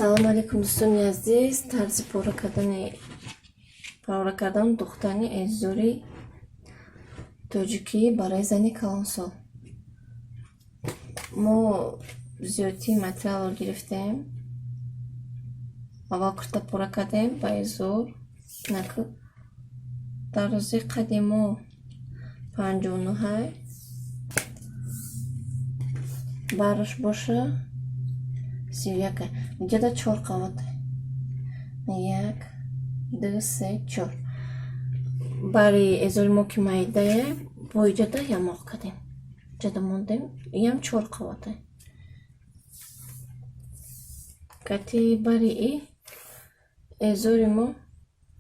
Салом алейкум, дӯстони азиз. Тарзи пора кардану духтани эзори тоҷикӣ барои зани калонсол. Мо зиёдтии материалро гирифтем. Аввал курта пора кардем ба эзор. Наку дарози қади мо 59-ай. Бараш боша 31-ай. Иҷода чор қават. Як, ду, се, чор. Бари эзори мо ки майдае, бо иҷода ямоқ кардем. Иҷода мондем. Иам чор қаватай. Кати бари и эзори мо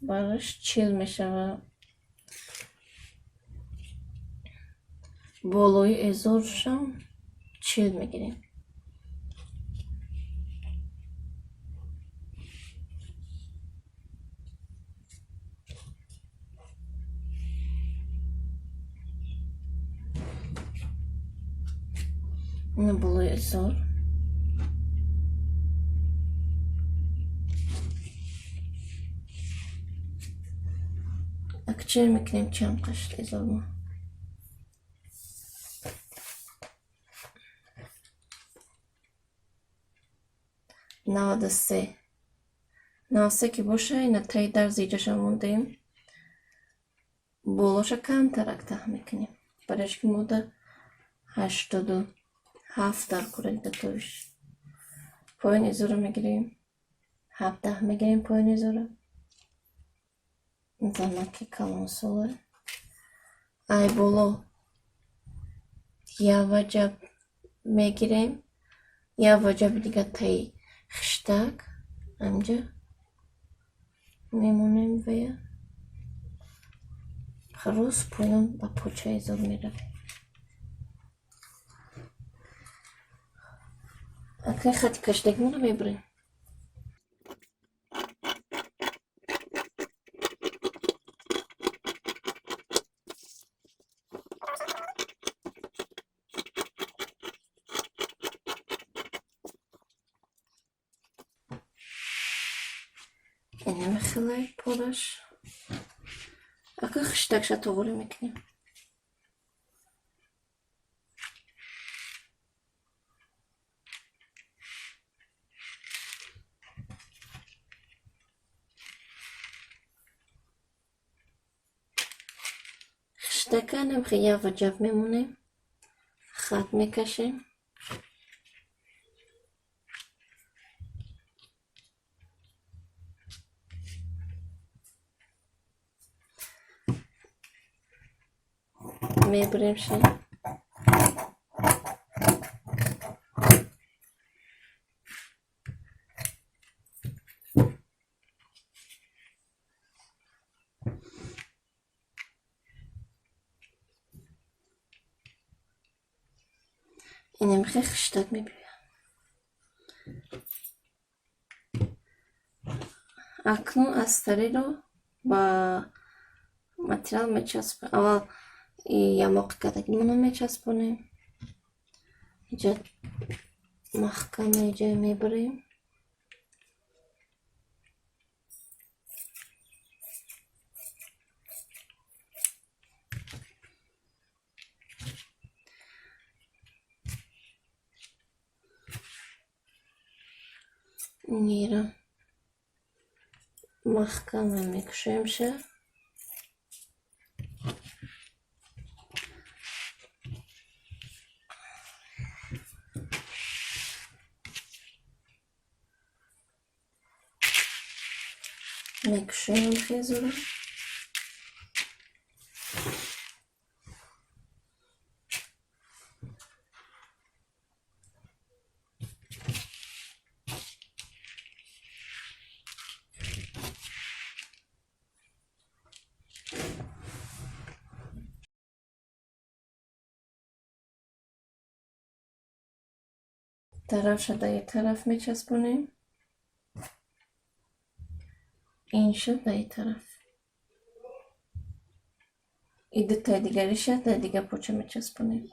бараш 40 мешавад. Болои эзоршам 40 мегирем. Ина болои эзор. Акча мекунем чанд қашт эзор мо. 93. 93 ки боша, ина таи дарзи иҷоша мондем. Болоша камтарак таҳ мекунем. Барои ки мода 87 дар кураи датовиш. Поёни эзорро мегирем. 17 мегирем поёни эзорро. Занаки калонсола. Ай боло як ваҷаб мегирем. Як ваҷаби дига таи хиштак амҷа мемонем вая. Рост поён ба почаи эзор меравем. Акнун хати кашидагимонро мебурем. Инаме хелай пораш. Акнун хиштакша тоғорӣ мекунем. Хиштака намхе як ваҷаб мемонем. Хат мекашем. Мебуремша. Инамихе хиштак мебиёяд. Акнун астариро ба материал мечаспонем. Аввал ямоқи кардагимонро мечаспонем. Иҷа маҳкам иҷа мебарем. Нира маҳкам мекушоемша. Мекушоем хезура. Тарафша дар як тараф мечаспонем. Инша дар ин тараф. И дутаи дигариша дар дигар поча мечаспонем.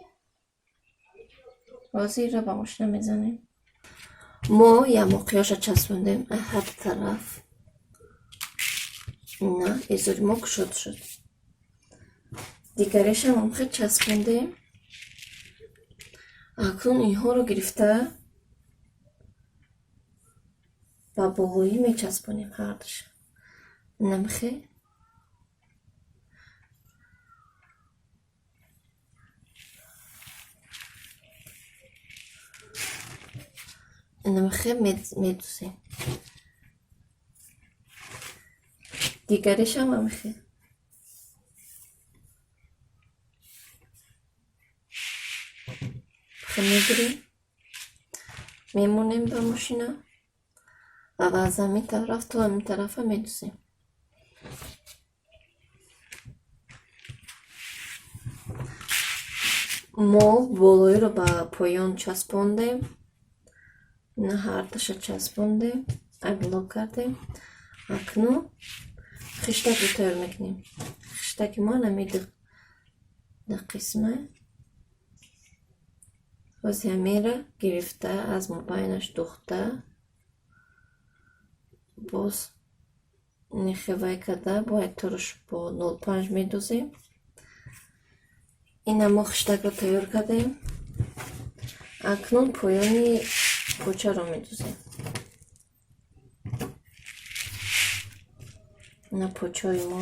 Ҳозир инро ба мошина мезанем. Мо ямоқиёша часпондем ҳар тараф. На, эзори мо кушод шуд. Дигаришам омхе часпондем. Акнун инҳоро гирифта ба болоӣ мечаспонем ҳардуша. Намхе. Намхе медузем. Дигаришам амхе. Мегирем, мемонем ба мошина ва аз ҳамин тараф то ҳамин тарафа медузем. Мо болоиро ба поён часпондем, на ҳардуша часпондем, аблок кардем. Акнун хиштакро тайёр мекунем. Хиштаки мо ҳамин ду қисма. Боз ҳаминро гирифта аз мобайнаш духта, боз нехевай карда бояд туруш бо 0,5 медузем. Ина мо хиштакро тайёр кардем. Акнун поёни почаро медузем. Ина почаи мо.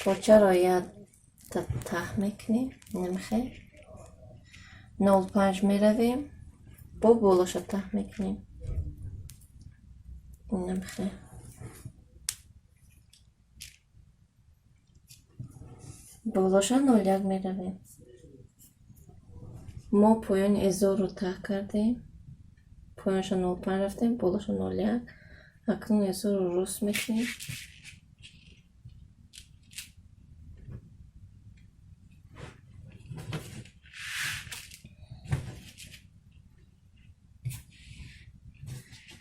Почаро якта таҳ мекунем. Намехе. 0,5 меравем, бо болоша таҳ мекунем. Намехе. Болоша 0,1 меравем. Мо поёни эзорро таҳ кардем. Поёнша 0,5 рафтем, болоша 0,1. Акнун эзорро рост мекунем.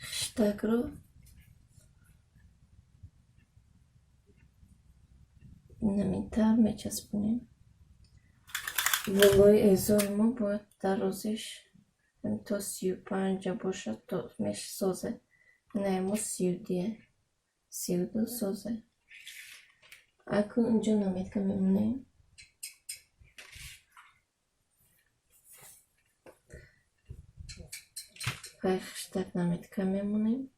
Хиштакро наминтар мечаспонем. Болои эзори мо бояд дарозиш то 35 бошад, то месозад. Не, мо 32, 32 созад. Акнун инҷо наметка мемонем. Пай хиштак наметка мемонем.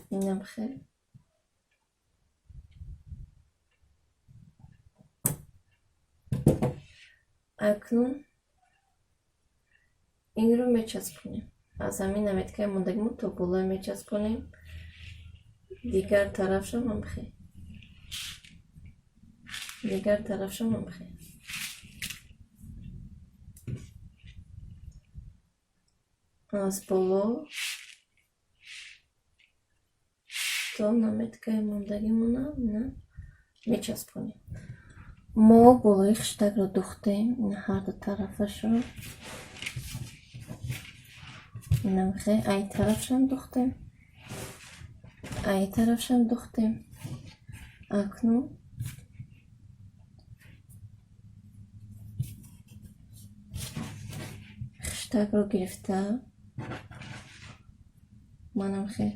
Инам хел. Акнун инро мечаспонем. Аз ҳамин наметкаи мондагимо то болои мечаспонем. Дигар тарафшам ҳам хел. Дигар тарафшам ҳам хел. Аз боло то наметкаи мондагимона мечаспонем. Мо болои хиштакро духтем, ҳар ду тарафашро. Намхе, ай тарафшам духтем, ай тарафшам духтем. Акнун хиштакро гирифта манам хе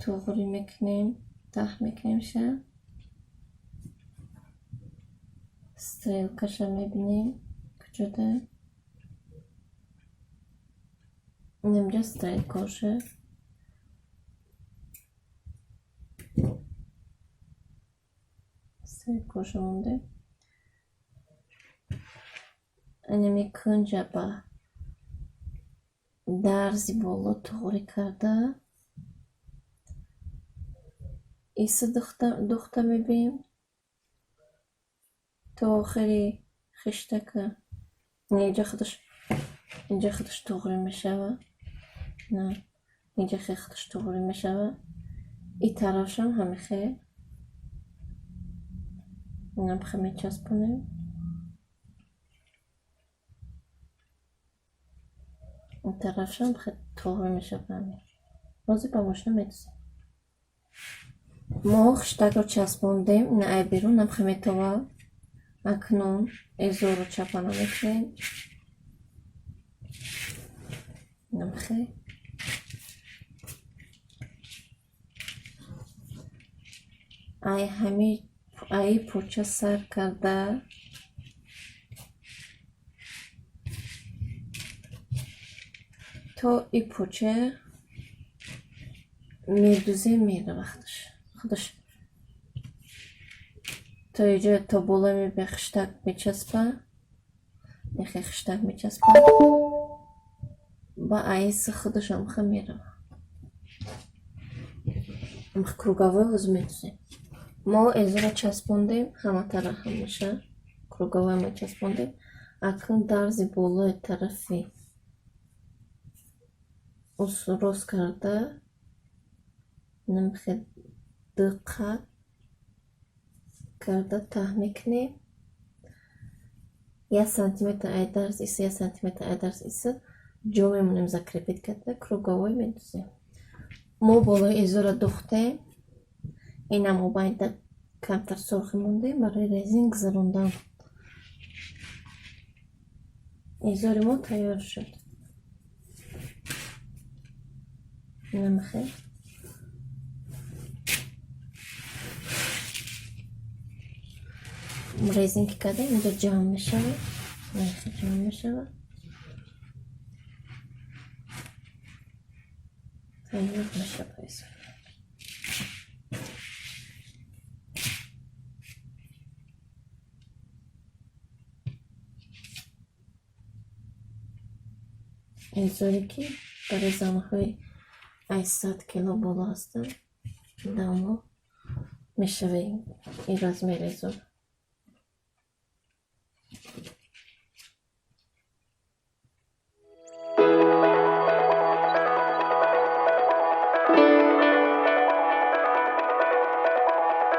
туғри мекунем, таҳ мекунем ша. Стрелкаша мебинем куҷода. Инамҷа стрелкаша. Стрелкаша монде. Инами кунҷа ба дарзи боло туғри карда. Иса духта мебинем. То охири хиштака. Инҷа худаш, инҷа худаш туғри мешава. На, инҷа худаш туғри мешава. И тарафшам ҳамихе. Инам хе мечаспонем. Ин тарафшам хе туғри мешава. Ҳозир ба мошина медузем. Мо хиштакро часпондем, ина ай берун намхе метова. Акнун эзорро чапана мекунем. Намхе. Ай ҳами аи поча сар карда то и поча медузем, мера вақташ худаш то иҷо, то боло мебия, хиштак мечаспа, мехе хиштак мечаспа, ба аиси худаш амха мерава. Амха круговой ҳозир медузем. Мо эзора часпондем, ҳама тараф, ҳамаша круговой ма часпондем. Акнун дарзи болои тарафи рост карда, намхе диққат карда таҳ мекунем. 1 сантиметр ай дарз иса, 1 сантиметр ай дарз иса ҷо мемонем, закрепить карда круговой медузем. Мо болои эзора духтем, ина мобайнда камтар сурхӣ мондем барои резин гузарондан. Эзори мо тайёр шуд. Намхе резин ки кардем, инҷо ҷамъ мешавад, ҷамъ мешавад, тайёр мешавад эзор. Эзоре ки барои занҳои аз 100 кило боло ҳастанд, дамо мешавад ин размер эзор.